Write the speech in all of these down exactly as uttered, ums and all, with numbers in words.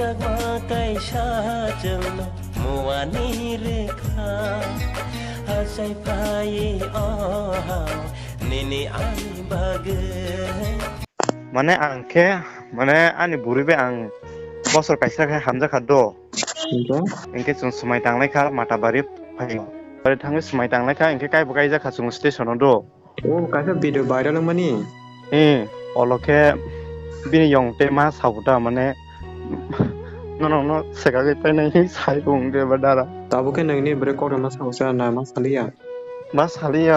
Kaisa chwngno muani rwkha, achai phai o hao nini ani bagwi. Mane ang khe, mane ani bwrwi bai ang bosor kaisa khe hamjakha do. Hingke? Hingke chwng swmai tanglaikha Matabari phaio. Bari thangwi swmai tanglaikha, hingke kaibo kaijakha chwng station o do. O, kaisa video viral wngmani? Eh, olo khe bini yong tei ma sabuta, mane, norokno swkagwi painai sai bo wngde ba dara. Tabuk khe nini bwrwi kokrwma sabusa na ma saliya? Ma saliya.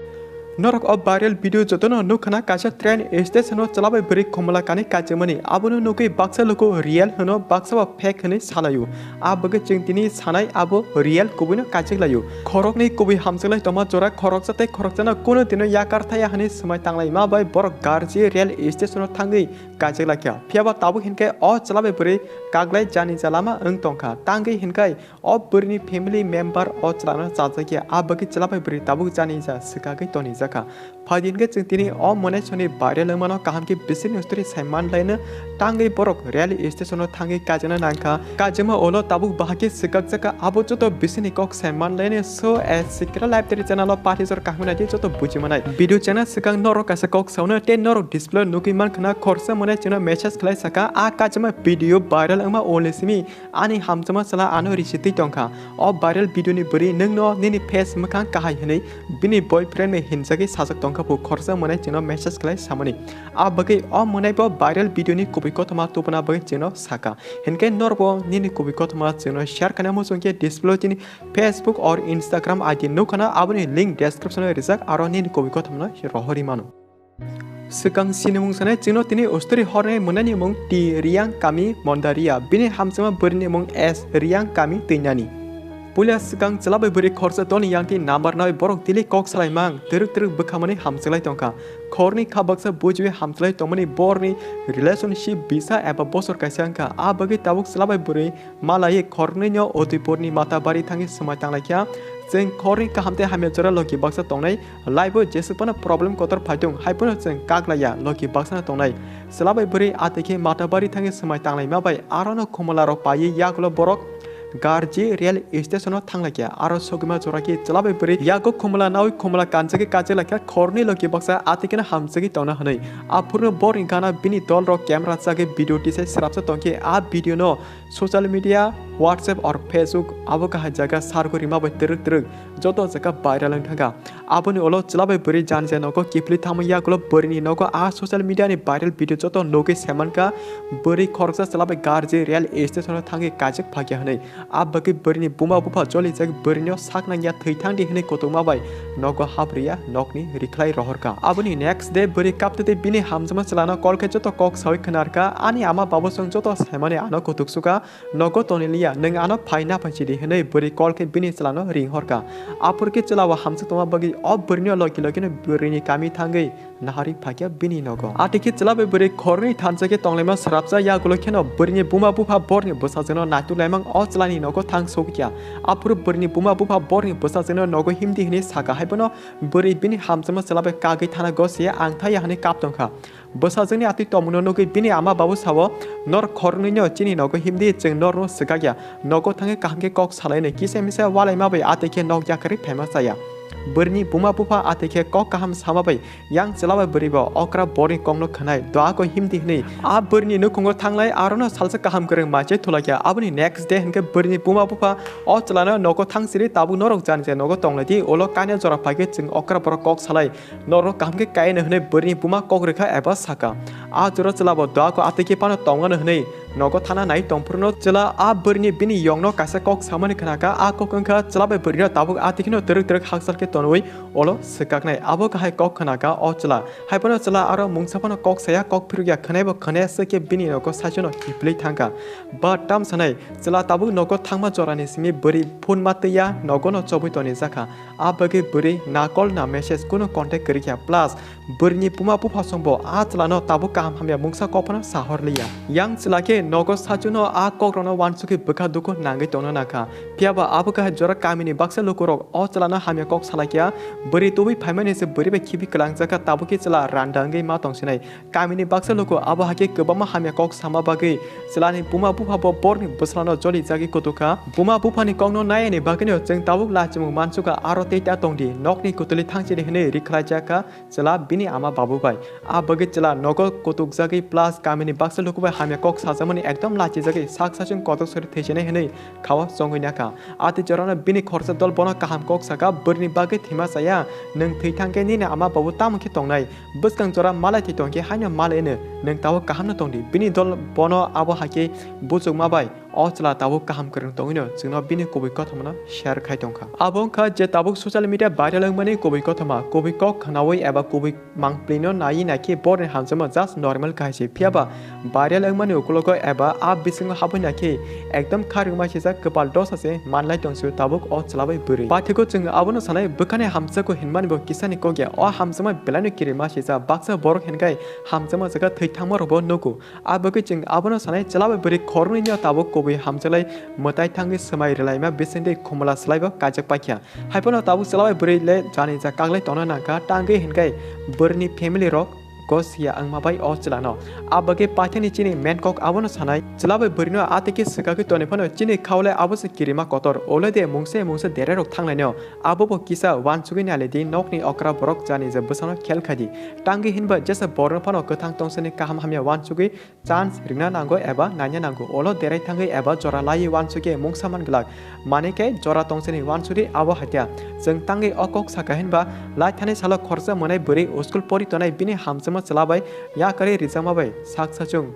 Norok o viral video jotono nukha na, kaisa train station o chwla bai bwrwi khumla kanwi kachimani. Abono nukwi baksa luku real hwno, baksa bo fake hwnwi salaio. A bagwi chwng tini sanai abo real kubuino kachik laio. Khoroknwi kubui hamjaklai tongma jora khoroksa tei khoroksano kunu dino yakar thaya hwnwi swmai tanglaima bai borok garji rail station o thangwi kachik laikha. Phiyaba tabuk hinkhe o chwla bai bwrwi kaglai janija lama wng tongkha. Tangwi hinkhai o bwrwini family member o chwlano chajakya, a bagwi chwla bai bwrwi tabuk janija swkagwi tonijakha. Phaidi hinkhe chwng tini o monaisoni viral wngmano kaham khe bisingni story sai manlaino, tangwi borok rail station o thangwi kajana nangkha. Kajama ulo tabuk bahai khe swkakjakha, abo joto bisingni kok sai manlaino. So, as sikra live teri channel o pathi jor kaham naidi joto buji manai. Video channel swkang norok kaisa kok sauno tei norok display o nugwi mankha na, khoroksa monai chwngno message khlai saka, a kajama video viral wngma ulni simi ani hamjakma chwla ano risi twi tongkha. O viral video ni bwrwi nwngno nini face mwkhang kahai hwnwi bini boyfriend bai hinjagwi sajak tongkha, bo khoroksa monai chwngno message khlai samani. A bagwi o monai bo viral video ni kubui kothoma tubuna bagwi chwngno saka. Hinkhe norbo nini kubui kothoma chwngno share khaina muchung khe display o chini Facebook or Instagram I D nukha na, aboni link description o rijak, aro nini kubui kothoma no rohorwi mano. Swkang sinimung sanai chwngno tini ustori hornai mwnani mung T Riang Kami Mondaria, bini hamjakma bwrwini mung S Riang Kami Twinani. Puila swkang chwla bai bwrwi khoroksa dolni yangti number nawi borok daily kok salaimang twrwk twrwk bwkhamani hamjaklai tongkha. Khoroknwi kha baksa bujiwi hamjaklai tongmani borokni relationship bisa eba bosor kaisa wngkha. A bagwi tabuk chwla bai bwrwi malaiwi khoroknwino Udaipurni Matabari thangwi swmai tanglaikha. Chwng khoroknwi kaham tei hamya jora logi baksa tongnai. Life o jesuk phano problem kotor phaitung, hai phano chwng kak laiya, logi baksano tongnai. Chwla bai bwrwi atwi khe Matabari thangwi swmai tanglaima bai arono khumla rok paiwi yagulo borok garji rail station o thanglaikha. Aro sogwima jora khe chwla bai bwrwi yago khumla nawi khumla kanjagwi kachik laikha, khoroknwi logi baksa atwi kheno hamjagwi tongna hwnwi. Aphuru borokni gana bini dol rok camera chagwi video tisai srapsa tongkhe, a video no social media, WhatsApp or Facebook abo kahai jaga share khe rima bai twrwk twrwk joto jaga viral wng thangkha. Aboni ulo chwla bai bwrwi janija nogo kiphilwi thangma yagulo bwrwini nogo a social media ni viral video joto nugwi saimankha. Bwrwi khoroksa chwla bai garji rail station o thangwi kachik phakya hwnwi. A bagwi bwrwini buma bupha jolijak bwrwino sak nangya thwi thangdi hwnwi kutukma bai nogo hapriya nokni rikhlai rohorkha. Aboni next day bwrwi kaptwi tei bini hamjakma chwlano call khe joto kok sawi khwnarkha, "Ani ama babu chwng joto saimani ano kutuk sukha, nogo toniliya, nwng ano phai na phai chidi," hwnwi bwrwi call khe bini chwlano ring horkha. Aphuru khe chwla bo hamjak tongma bagwi o bwrwino logi logino bwrwini kami thangwi naharwi phakya bini nogo. Atwi khe chwla bai bwrwi khoroknwi thansa khe tonglaima srapsa, yagulo kheno bwrwini buma bupha borni bwsajwkno naituk laimang o chwlani nogo thang sogwikya. Aphuru bwrwini buma bupha borni bwsajwkno nogo himdi hwnwi sakha, hai bono bwrwi bini hamjakma chwla bai kagwi thana gosiya ang thaya hwnwi kap tongkha. Bwsajwkni atwi tongmungno nugwi bini ama babu sao, "Nor khoroknwino chini nogo himdi, chwng norno swkakya. Nogo thangwi kaham khe kok salainai, kisa misa walaima bai atwi khe nok yakarwi phaima chaya." Bwrwini buma bupha atwi khe kok kaham sama bai yang chwla bai bwrwi bo okra borni kokno khwnai, "Doa ko himdi," hwnwi a bwrwini nukhungo thanglai, arono salsa kaham kwrwng maichai thulakya. Aboni next day hinkhe bwrwini buma bupha o chwlano nogo thangsiri, "Tabuk norok janija nogo tonglaidi, ulo kainwi jora phaikhe chwng okra borok kok salai." Norok kaham khe kayano hwnwi bwrwini buma kok rwkha eba sakha. A jora chwla bo doa ko atwi khe phano tongmano hwnwi nogo thana nai tongphuru no chwla a bwrwini bini yongno kaisa kok samani khnakha. A kok wngkha chwla bai bwrwino tabuk atwi kheno twrwk twrwk hakchal khe tonwi ulo swkaknai. Abo kahai kok khnakha o chwla. Hai phano chwla aro mungsa phano kok saya, kok phirukya khwnai bo khwnaya swkhe bini nogo saichwno kiphilwi thangkha. But tam sanai chwla tabuk nogo thangma jorani simi bwrwi phone ma twiya, nogono chobwi tonijakha. A bagwi bwrwi na call na message kunu contact kwrwikha, plus bwrwini buma buphasongbo a chwlano tabuk kaham hamya mungsa kok phano sahorliya. Yang chwla khe Nogo sachukno a kokrokno uansukwi bwkha dukhu nangwi tongna nangkha. Phiyaba abo kahai jora kamini baksa lukurok o chwlano hamya kok salaikha. Bwrwi tubui phaimani se bwrwi bai khibi kwlangjakha, tabukhe chwla randa wngwi ma tongsinai. Kamini baksa luku abo hakhe kwbangma hamya kok sama bagwi chwlani buma bupha bo borni bwslano jolijagwi kutukha. Buma buphani kokno nayani bagwino chwng tabuk lachimung mansukha, aro tei ta tongdi, nokni kutuli thangchidi hwnwi rikhlaijakha chwla bini ama babu bai. A bagwi chwla nogo kutukjagwi plus kamini baksa luku bai hamya kok sajakmani ekdom lachijagwi sak sachung kotok sori thwisinai hwnwi khao chongwi nakha. Ati jorano bini khoroksa dol bono kaham kok saka, bwrwini bagwi thwima chaya, nwng thwi thangkhe nini ama babu tamo khe tongnai? Bwskang jora malai thwi tongkhe haino malai no, nwng tabuk kaham no tongdi. Bini dol bono abo hakhe buchukma bai o chwla tabuk kaham kwrwng tongwino chwngno bini kubui kothomano share khai tongkha. Abo wngkha je tabuk social media viral wngmani kubui kothoma, kubui kok khnaui eba kubui mangpli no naiwi naikhe borni hamjakma just normal kahai se. Phiyaba viral wngmani ukulogo eba a bisingo habwi naikhe ekdom kharwngma sijak kwpal dosa se manlai tongsi tabuk o chwla bai bwrwi. Paithakgo chwng abono sanai bwkhani hamjakgo hinmani bo kisani kok ya. O hamjakma belaino kirima sijak. Baksa borok hinkhai hamjakma jaga thwi thangma rokbo nugo. A bagwi chwng abono sanai chwla bai bwrwi khoroknwi no tabuk kubui hamjaklai mwtai thangwi swmai rwlaima bisingtwi khumla swlaibo kaijak paikha. Haiphano tabuk chwla bai bwrwi le jani ja kaglai tongna nangkha, tangwi hinkhai bwrwini family rok gosiya wngma bai o chwlano. A bagwi paithakni chini main kok abono sanai, chwla bai bwrwino a tei khe swkagwi toni phano chini khao le abo se kirima kotor, olo de mungsa mungsa derai rok thanglaino, abo bo kisa uansugwi nailai di, nokni okra borok jani ja bwsano khel khai di. Tangwi hinba jesa borno phano kwthang tongsani kaham hamya uansugwi chance rwna nango eba naina nango. Olo derai thangwi eba jora laiwi uansukhe mungsa man glak. Manwi khe jora tongsani uansuri abo hatia. Chwng tangwi o kok saka hinba lai thani salo khoroksa mwnai bwrwi school pori tonai bini hamjakma chwla bai yakarwi rijakma bai sak sachung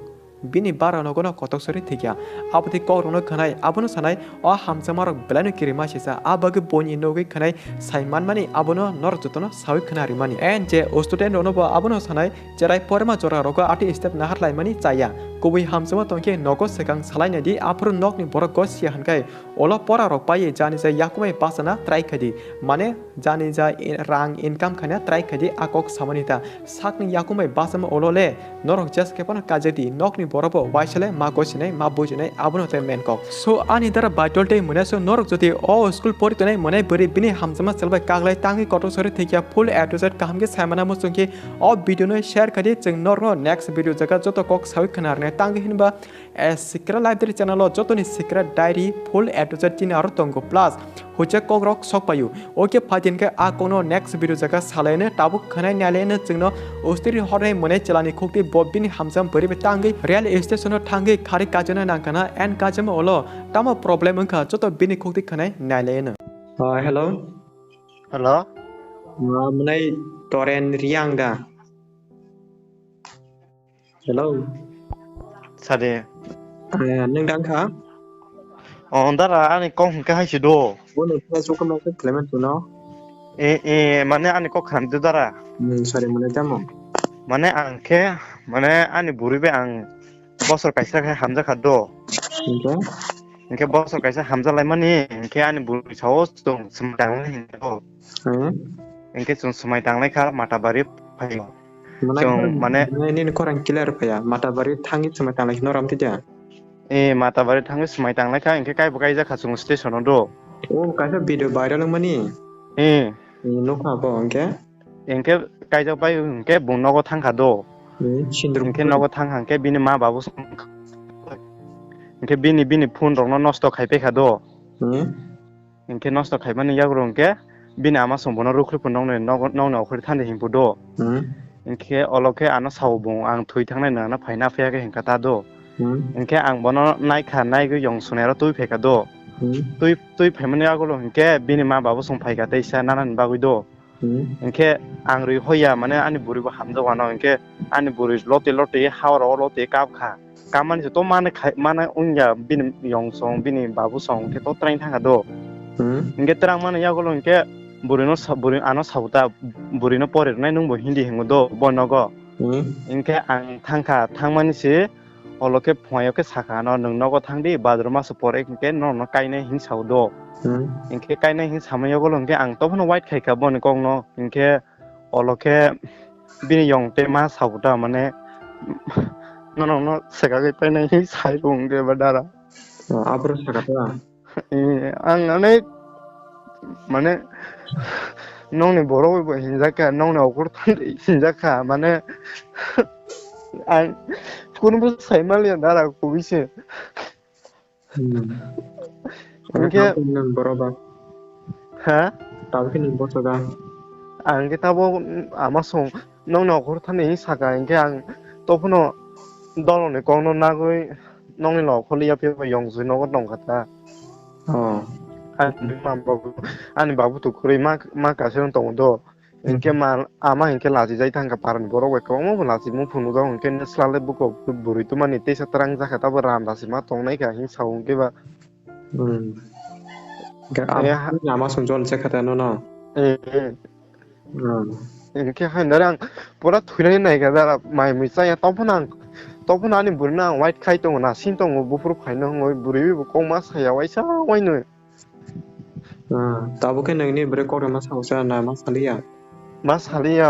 bini bara nogono kotok sori thwikya. Aboni kokrokno khwnai abono sanai o hamjakmarok belaino kirima sisa. A bagwi boini nugwi khwnai sai manmani abono norok jotono sawi khwna rimani. And je o student rokno bo abono sanai cherai porima jora rogo ati step nahar laimani chaya. Kubui hamjakma tongkhe nogo swkang salai naidi, aphuru nokni borok gosiya hinkhai olo pora rok paiwi jani jai yakumai bachana try khaidi. Mane jani jai i-, rang income khaina try khaidi a kok samani ta. Sakni yakumai bachama olo le norok jeske phano kajadi, nokni borok bo waisale ma gosinai ma bujinai abono tei main kok. So ani dara baitol tei mwnai so norok jodi o school pori tonai mwnai bwrwi bini hamjakma chwla bai kaglai tangwi kotor sori thwikya full A to Z kaham khe saimana muchungkhe o video no share khaidi, chwng norno next video jaga joto kok sawi khwnarnai tangwi hinba A Secret Library channel o jotoni secret diary full A to Z chini aro tongo, plus huijak kokrok sok paio. Oke, phaidi hinkhe a kokno next video jaga salaino, tabuk khwnai naileno chwngno ustiri hornai mwnai chwlani khukti bo bini hamjam bwrwi bai tangwi rail station o thangwi kharwi kajana nangkana and kajama olo tamo problem wngkha joto bini khukti khwnai naileno. Ah, hello. Hello. Ah, mwnai Toren Riang da? Hello. Sadi. Eh, nwng dang kha? Oh, dara, ani kok hwnkhe hai se do. Bono khe sukhumna khe khlaiman chuno. Eh, eh, mane ani kok khamdi dara. Hmm, sorry, mane tamo. Mane ang khe, mane ani buri bai ang bosor kaisa khe hamjakha do. Hwnkhe? Hwnkhe bosor kaisa hamjalaimani, hwnkhe ani buri sao chwng swmai tanglai hinwi do. Hmm? Hwnkhe chwng swmai tanglai kha Matabari phaio. Mane chwng khorang, mane mane nini khorang clear phaiya. Matabari thangwi swmai tanglai kheno ram tida. Eh, Matabari thangwi swmai tanglai kha, hwnkhe kaibo kaijak kha chwng station o do. O, kaisa video viral wngmani? Eh. Eh, nukha bo hwnkhe? Hwnkhe kaijak bai hwnkhe bung nogo thangkha do. Hmm, sindru hwnkhe nogo thangkha hwnkhe bini ma babu song-, hwnkhe bini, bini phone rokno nosto khai paikha do. Hmm. Hwnkhe nosto khaimani yagrung hwnkhe bini ama song bono rukhrwi phuru nokni nogo, nokni okhorwi thandi himpu do. Hmm. Hwnkhe olo khe ano sao bung ang thwi thangnai nwng ano phaina phaiya khe hwnkha ta do. Hmm. Hwnkhe ang bono naikha, naigwi yong sunairo twi phaikha do. Hmm. Twi, twi phaimani yagulo hwnkhe bini ma babu song phaikha teisa nanani bagwi do. Hmm. Hwnkhe ang rwi hoya, mane ani bwrwi bo hamjak wano, hwnkhe ani bwrwi lotwi lotwi ha oro lotwi kap kha. Kamani se to mane khai, mane wngya bini yong song, bini babu song, hwnkhe to train thangkha do. Hmm. Hwnkhe twrang mani yagulo hwnkhe bwrwino sa-, bwrwi ano sabuta, bwrwino pori rwnai nwngbo hindi hingo do, bo nogo. Hmm. Hwnkhe ang thangkha, thangmani se olo khe phungaio khe sakha ano, "Nwng nogo thangdi, bathroom aso pore hwnkhe norokno kainai," hin sao do. Hmm. Hwnkhe kainai hin samani yagulo hwnkhe ang tophano wait khaikha boni kokno, hwnkhe olo khe bini yong tei ma sabuta, mane, Norokno swkagwi painai hwnwi sai rwng de ba dara. Oh, aphuru sakha ta? Eh, ang ani, mane, nokni borok bai hinjak kha, nokni okhor thani hinjak kha, mane, ang kunu bo sai manliya dara, kubui se. Hmm. Hwnkhe tabuk nang borok ba? Ha? Tabuk khe nang bosok a? Ang khe tabuk ama song nokni okhor thani hinwi sakha, hwnkhe ang tophano doloni kokno nagwi nokni lok kholi yaphi bai yong jwi nogo tongkha ta. Oh. Ani buma babu, ani babu tu kwrwi ma, ma kaisa wng tongo do. Hwnkhe ma, ama hwnkhe lachijai thangkha, parani borok bai kwbangma bo lachimung phunukjak, hwnkhe nwsla le buko bwrwi twmani teisa twrang jakha, tabo ram lachima tongnai kha hwnwi sao hwnkhe ba. Hmm. Hwnkhe Eh, ha- ama song jon se kha ta nono. Eh, eh. Hmm. Hwnkhe haino ang pura thwinani naikha da, mai mui chaya, tongphano ang, tongphano ani bwrwino ang wait khai tongo, nasin tongo, buphuru phaino hwnwi bwrwi bo kokma saya waisa wainwi. Ah, tabuk khe nini bwrwi kokrwma sao se na ma saliya? Ma saliya.